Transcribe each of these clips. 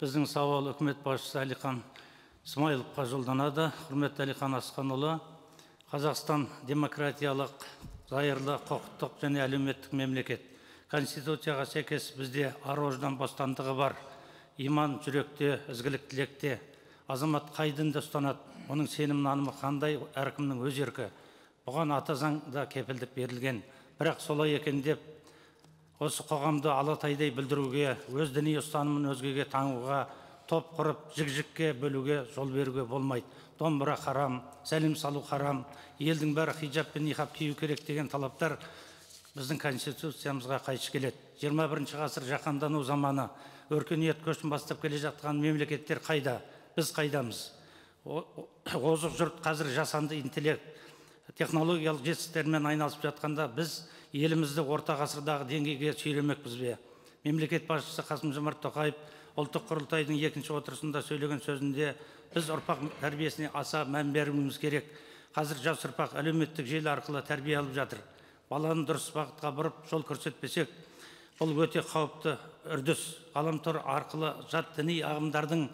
Біздің сауал үкімет басшысы Әлихан Смайыловқа жолданады. Құрметті Әлихан Асханұлы, Қазақстан демократиялық, зайырлы, құқықтық және әлеуметтік мемлекет. Конституцияға сәйкес бізде ар ождан бостандығы бар. Иман жүректе, ізгілік тілекте. Азамат қай дінді ұстанады, оның сенім нанымы қандай, әркімнің өз еркі. Бұған ата заңда кепілдік берілген. Бірақ солай екен деп осы қоғамды алатайдай бүлдіруге, өз діни ұстанымын өзгеге таңуға, топ құрып, жік жікке бөлуге жол беруге болмайды. Домбыра харам, сәлем салу харам, елдің бәрі хиджаб пен ниқап кию керек деген талаптар біздің конституциямызға қайшы келеді. 21 ғасыр жаһандану заманы, өркениет көшін бастап келе жатқан мемлекеттер қайда? Біз қайдамыз? Озық жұрт қазір жасанды интеллект, технологиялық жетістіктермен айналысып жатқанда, біз елімізді орта ғасырдағы деңгейге сүйремекпіз бе? Мемлекет басшысы Қасым Жомарт Тоқаев ұлттық құрылтайдың екінші отырысында сөйлеген сөзінде біз ұрпақ тәрбиесіне аса мән беруіміз керек. Қазір жас ұрпақ әлеуметтік желі арқылы тәрбие алып жатыр. Баланы дұрыс бағытқа бұрып, жол көрсетпесек, бұл өте қауіпті үрдіс. Ғаламтор арқылы жат діни ағымдардың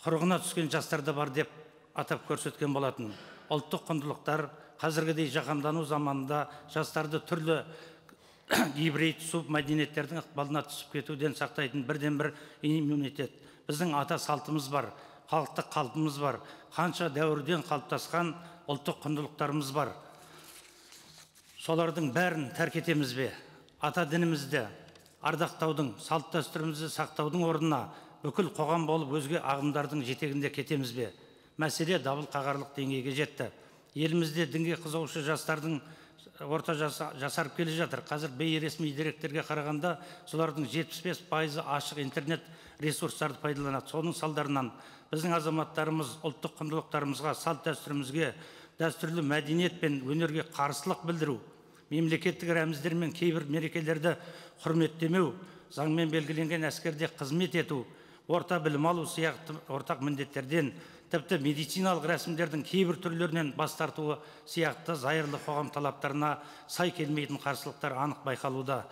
құрығына түскен жастар да бар деп атап көрсеткен болатын. Ұлттық құндылықтар қазіргідей жаһандану заманында жастарды түрлі гибрид субмәдениеттердің ықпалына түсіп кетуден сақтайтын бірден бір иммунитет. Біздің ата салтымыз бар, халықтық қалпымыз бар, қанша дәуірден қалыптасқан ұлттық құндылықтарымыз бар. Солардың бәрін тәрк етеміз бе? Ата дінімізді ардақтаудың, салт дәстүрімізді сақтаудың орнына бүкіл қоғам болып өзге ағымдардың жетегінде кетеміз бе? Мәселе дабыл қағарлық деңгейге жетті. Елімізде дінге қызығушы жастардың орта жасы жасарып келе жатыр. Қазір бейресми деректерге қарағанда, солардың 75%-ы ашық интернет ресурстарды пайдаланады. Соның салдарынан біздің азаматтарымыз ұлттық құндылықтарымызға, салт дәстүрімізге, дәстүрлі мәдениет пен өнерге қарсылық білдіру, мемлекеттік рәміздер мен кейбір мерекелерді құрметтемеу, заңмен белгіленген әскерде қызмет ету, орта білім алу сияқты ортақ міндеттерден, тіпті медициналық рәсімдердің кейбір түрлерінен бас тартуы сияқты зайырлы қоғам талаптарына сай келмейтін қарсылықтар анық байқалуда.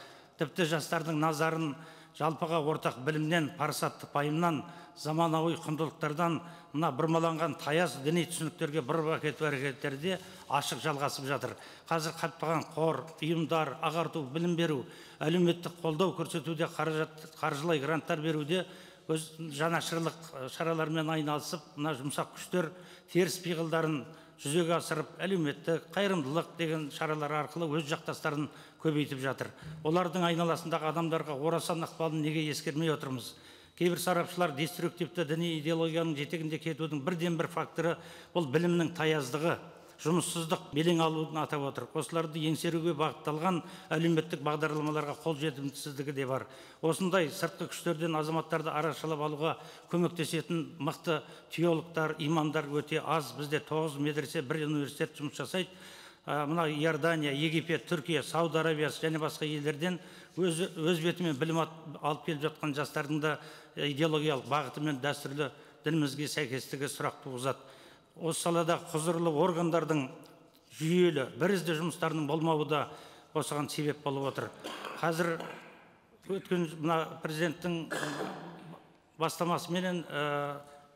Тіпті жастардың назарын жалпыға ортақ білімнен, парасатты пайымнан, заманауи құндылықтардан мына бұрмаланған таяз діни түсініктерге бұрып әкету әрекеттері де ашық жалғасып жатыр. Қазір қаптаған қор, ұйымдар, ағарту, білім беру, әлеуметтік қолдау көрсетуде, қаражат, қаржылай гранттар беруде өз жанашырлық шаралармен айналысып, мына жұмсақ күштер теріс пиғылдарын жүзеге асырып, әлеуметтік қайырымдылық деген шаралар арқылы өз жақтастарын көбейтіп жатыр. Олардың айналасындағы адамдарға орасан ықпалын неге ескермей отырмыз? Кейбір сарапшылар деструктивті діни идеологияның жетегінде кетудің бірден бір факторы бұл білімнің таяздығы, жұмыссыздық белең алуын атап отыр. Осыларды еңсеруге бағытталған әлеуметтік бағдарламаларға қол жетімсіздігі де бар. Осындай сыртқы күштерден азаматтарды арашалап алуға көмектесетін мықты теологтар, имамдар өте аз. Бізде тоғыз медресе, бір университет жұмыс жасайды. Мына Иордания, Египет, Түркия, Сауд Арабиясы және басқа елдерден өз бетімен білім алып келіп жатқан жастардың да идеологиялық бағыты мен дәстүрлі дінімізге сәйкестігі сұрақ туғызады. Осы салада құзырлы органдардың жүйелі, бірізді жұмыстарының болмауы да осыған себеп болып отыр. Қазір өткен мына президенттің бастамасыменен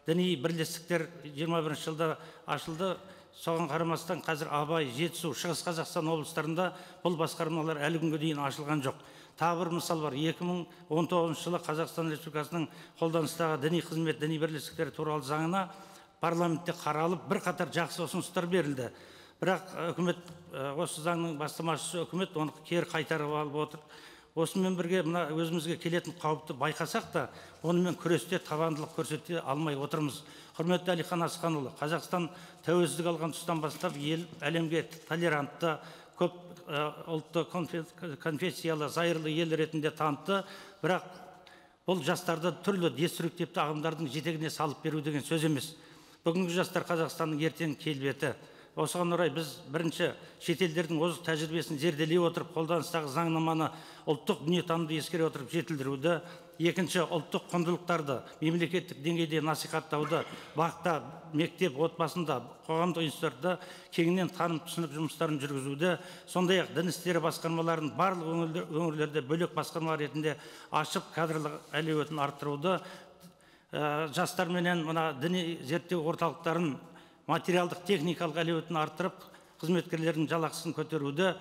діни бірлестіктер 21 жылда ашылды. Соған қарамастан қазір Абай, Жетісу, Шығыс Қазақстан облыстарында бұл басқармалар әлі күнге дейін ашылған жоқ. Тағы бір мысал бар. 2019 жылы Қазақстан Республикасының қолданыстағы діни қызмет, діни бірлестіктер туралы заңына парламентте қаралып, бірқатар жақсы ұсыныстар берілді. Бірақ үкімет, осы заңның бастамашысы үкімет оны кері қайтарып алып отыр. Осымен бірге мына өзімізге келетін қауіпті байқасақ та, онымен күресте табандылық көрсете алмай отырмыз. Құрметті Әлихан Асханұлы, Қазақстан тәуелсіздік алған тұстан бастап ел әлемге толерантты, көп ұлтты, конфессиялы, зайырлы ел ретінде танытты. Бірақ бұл жастарды түрлі деструктивті ағымдардың жетегіне салып беру деген сөз емес. Бүгінгі жастар — Қазақстанның ертең келбеті. Осыған орай біз бірінші шетелдердің озық тәжірибесін зерделей отырып, қолданыстағы заңнаманы ұлттық дүниетанымды ескере отырып жетілдіруді, екінші ұлттық құндылықтарды мемлекеттік деңгейде насихаттауды, бақта, мектеп, отбасында, қоғамдық институттарда кеңінен таным түсінік жұмыстарын жүргізуді, сондай ақ дін істері басқармаларын барлық өңірлерде бөлек басқарма ретінде ашып, кадрлық әлеуетін арттыруды. Жастар менен мына діни зерттеу орталықтарын материалдық техникалық әлеуетін арттырып, қызметкерлердің жалақысын көтеруді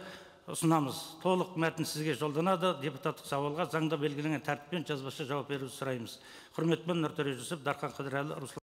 ұсынамыз. Толық мәтін сізге жолданады. Депутаттық сауалға заңда белгіленген тәртіппен жазбаша жауап беруді сұраймыз. Құрметпен, Нұртөре Жүсіп, Дархан Қыдырәлі, Руслан.